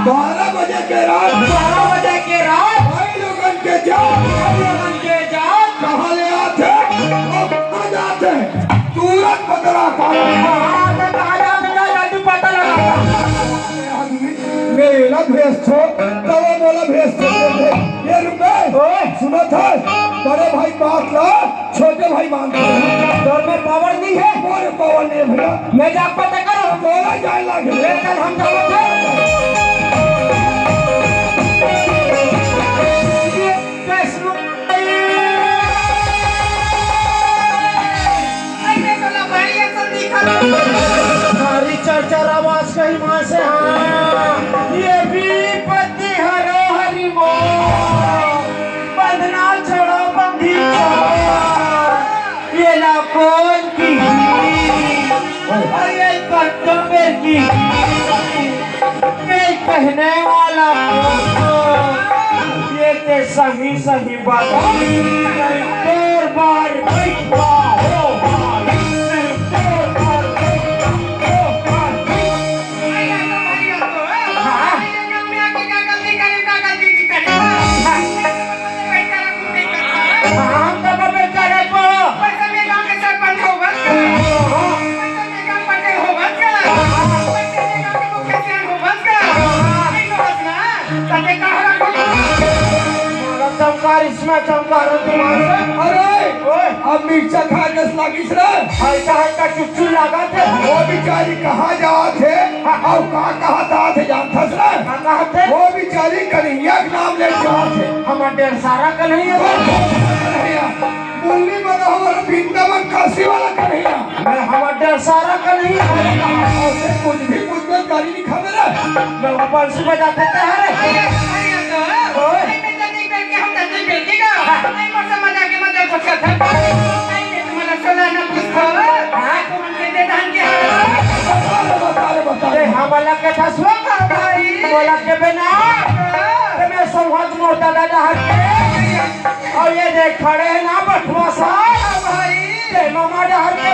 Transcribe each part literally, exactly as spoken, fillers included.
बारह बजे के रात, बारह बजे के रात भाई लोगन के जात, भाई लोगन के जात कहाँ ले आथे अउ कहाँ जाथे, तुरंत बतला पाए। कहाँ से कहाँ जाथे, जल्दी पता लगा। मेला भेजथो, तब मोला भेजथे। ये रुपे, ओए। सुनत हस, बड़े भाई बात ला छोटे भाई मानथे। तोर में पावर नहीं है। मोर पावर नहीं है भैया। मैं जा पता करो। तोला जाए लागे। ले चल हम जावत है। ये वैष्णो। अरे तोला भारी ऐसा दिखा। भारी चरचर आवाज कहीं माँ से, हाँ। ये भी पत्नी हरो हरि मो। बंधना छोड़ो बंदी छोड़ो। ये ना कौन की, अरे कट्टो में की, नहीं कहने वाला कौन? ये ते सही सही बात। तोर बार बैठा हो, नहीं तोर बार बैठा हो। हाँ। हम तो बबे करे को। पैसा में गांव के सरपंच होवत का? पैसा में गांव पटेल होवत का? पैसा में गांव के मुखिया सियान होवत का? नहीं तो हंसना। तते कहाँ रखो? चमकार इसमें चमकार तुम्हारे। अरे, ओए। अब मिर्चा खा के लागिस रे। हल्का हल्का चुचुल लागत है। वो बिचारी कहाँ जात है? हाँ। अउ का कहत आत है जानथस रे? का कहत है? वो बिचारी कन्हैया के नाम ले जात है। हमर डेढ़ सारा कन्हैया। कन्हैया। मुरली वाला हमर वृंदावन काशी वाला कन्हैया। मैं हमर डेढ़ सारा कन्हैया। अउ से कुछ भी कुछ भी गाड़ी नहीं खावे रे। मैं वो बंसी बजाते थे, अरे। अरे, अरे, तो, ओए। अरे, मैं जल्दी करके हम जल्दी बेटी का। हाँ। अरे, मौसम मजा के मजा कुछ करता। अरे, मैं तुम्हारा सलाह ना पूछता। हाँ। तुम दे दे धान के हाथ। बता रे, बता रे, बता रे। ए, हमला के था सुआ का भाई। बोला के बिना। हाँ। ते मैं संवाद मोर दादा डहर के। अउ ये देख खड़े हैं ना बठुआ साहब। हाँ भाई। ते ममा डहर के।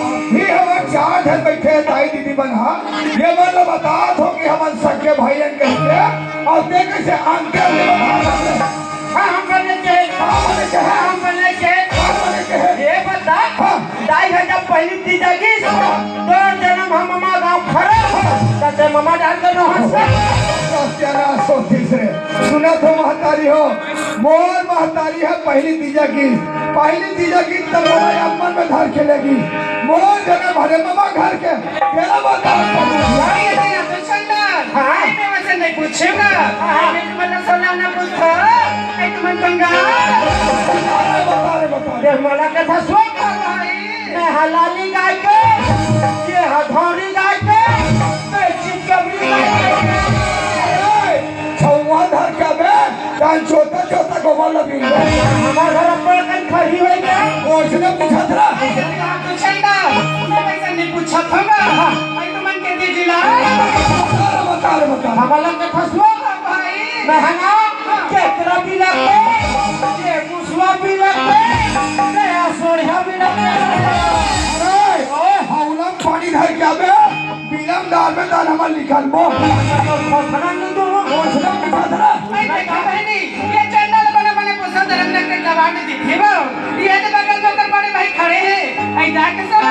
अभी हमर चार झन बइठे हे दाई दीदी मन हा, ये मन ल बतात हो कि हमन सगे भाई हन कहिके, अउ ते कइसे अंतर ले बता सकत हे? हाँ, हम बने के। का बने के हे? हाँ, हम बने के। का बने के हे? ये बता, हाँ। दाई ह जब पहिली तीजा गिस, हाँ। तोर जनम ह ममा गाँव खरस, हाँ। त ते ममा डहर के नोहस। सत्यानाश होतिस रे। सुनत हो महतारी हो, मोर महतारी ह पहिली तीजा गिस, पहिली तीजा गिस त मोला अम्मन में धर के ले गिस। मोर जनम हरे ममा घर के, तेला बता। नहीं, नहीं, नहीं, तो चंदन, हाँ। नहीं, मैं वैसे नहीं पूछूंगा। हाँ। मैं तुम्हारा सलाह ना पूछता, मैं तुम्हारा पंगा। बता रे, बता रे, बता रे। ये मला के था सुआ का भाई। मैं हलाली गाय के, ये हथौड़ी गाय के, मैं चिचबरी गाय के। ए, छौवा धर के बे, कान चोता चोता गोबर लगी। हमार घर अपन कन खड़ी होई के। ओइसने पूछत रहा। अइसे बात पूछे ना, मैं वैसे नहीं पूछत हूँ ना। भाई तुमन के दीदी ला। बता रे, बता रे, बता रे। हमार लग के फसुआ। भाई। मैं है ना, केकरा भी लगते, ये मुसवा भी लगते, नया सोढ़िया भी लगते। अरे, ओए। हौला में पानी धर के आबे, बिलम डाल में दान हमर लिखल बो। पथरा नहीं दो। ओसने पूछत रहा। अरे देखा बहनी, ये चंदा ल बने बने पूछत रहा, हमने के जवाब नहीं दी थी वो। ये तो बगल में ओकर बड़े भाई खड़े हैं। आई जाके सब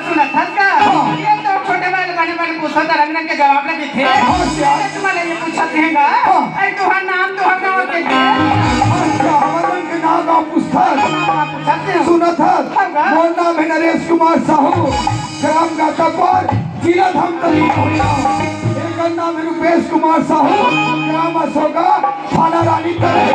सुनत हस का? ये तो छोटे वाले बने बने पूछत रहा, हमने के जवाब नहीं दी थी। हाँ, क्या? ये तुम्हारे ये पूछत हैं का? हाँ। अरे तुहार नाम, तुहार नाम के दे। अच्छा, हमन के नाम आप पूछत हस। नाम आप पूछत हैं। सुनत हस। हाँ, का? मोर नाम है नरेश कुमार साहू, ग्राम गातापार, जिला धमतरी, कोरिया। एकर नाम है रुपेश कुमार साहू, ग्राम अशोका, थाना रानी तरे,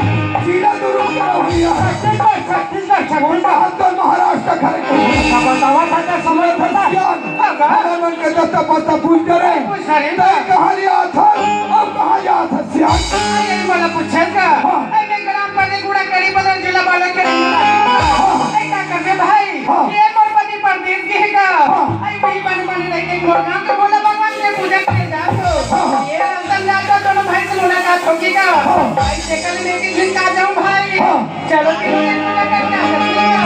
जिला दुर्ग, कोरिया। छत्तीसगढ़, छत्तीसगढ़, छत्तीसगढ़। महाराष्ट्र घर के। बतावा था, समझ था। सियान। हाँ, का? हमन के दत्ता पत्ता पूछ करे। पूछ करे। तैं कहाँ ले आत हस? अब कहाँ जात हस सियान? अरे, ये वाला पूछे का? हाँ। ए, मैं ग्राम पटेगुड़ा करी बदल जिला बालक के। हाँ। ए, का करबे भाई? हाँ। ये मोर पति परदेस गे हे का? हाँ। ए, वही बने बने रह के मोर गाँव के भोला भगवान के पूजा करे जात हो। हाँ। ये अंदर जात हो, दोनों भाई से मुलाकात होगी का? हाँ। भाई से कल मैं किस दिन का जाऊँ भाई? हाँ। चलो, किसी दिन मुलाकात कर सकते हैं।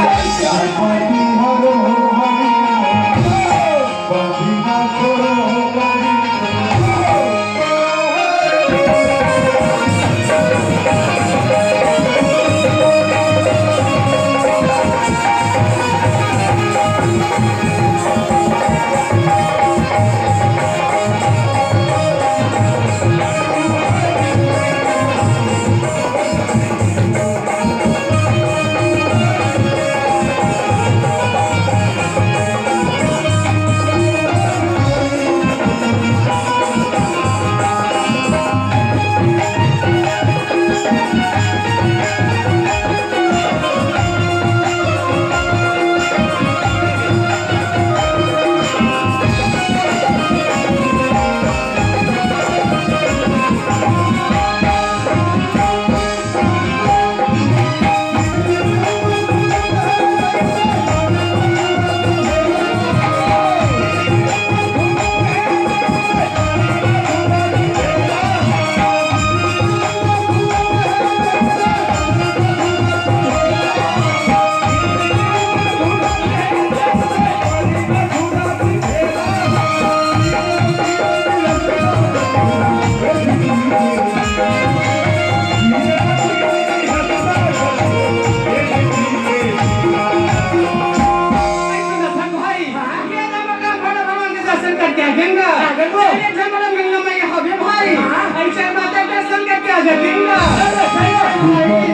क्या गंगा? हाँ, गंगा। अरे, जय माता गंगा मैया हवे भाई। हाँ। अरे, जय माता दर्शन करके आ जा गंगा। अरे, भैया, भाई।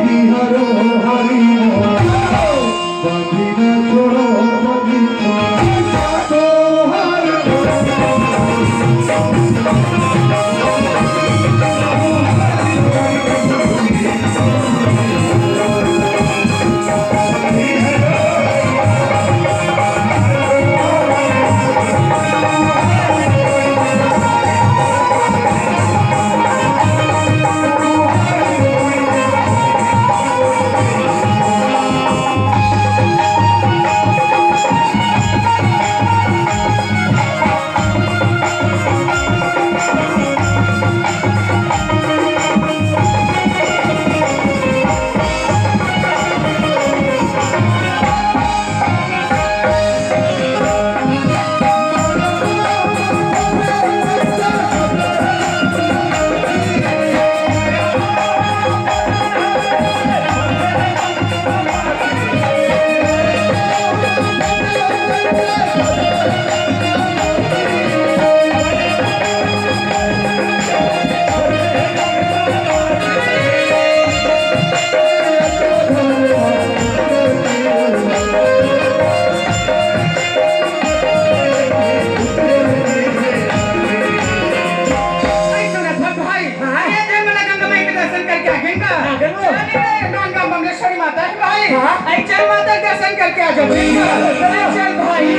भाई, हाँ। ये जय माता गंगा माई के दर्शन करके आ गए ना। हाँ, गंगा। अरे, गंगा बमलेश्वरी माता है भाई। हाँ। आई जय माता के दर्शन करके आ जाओ। चल भाई।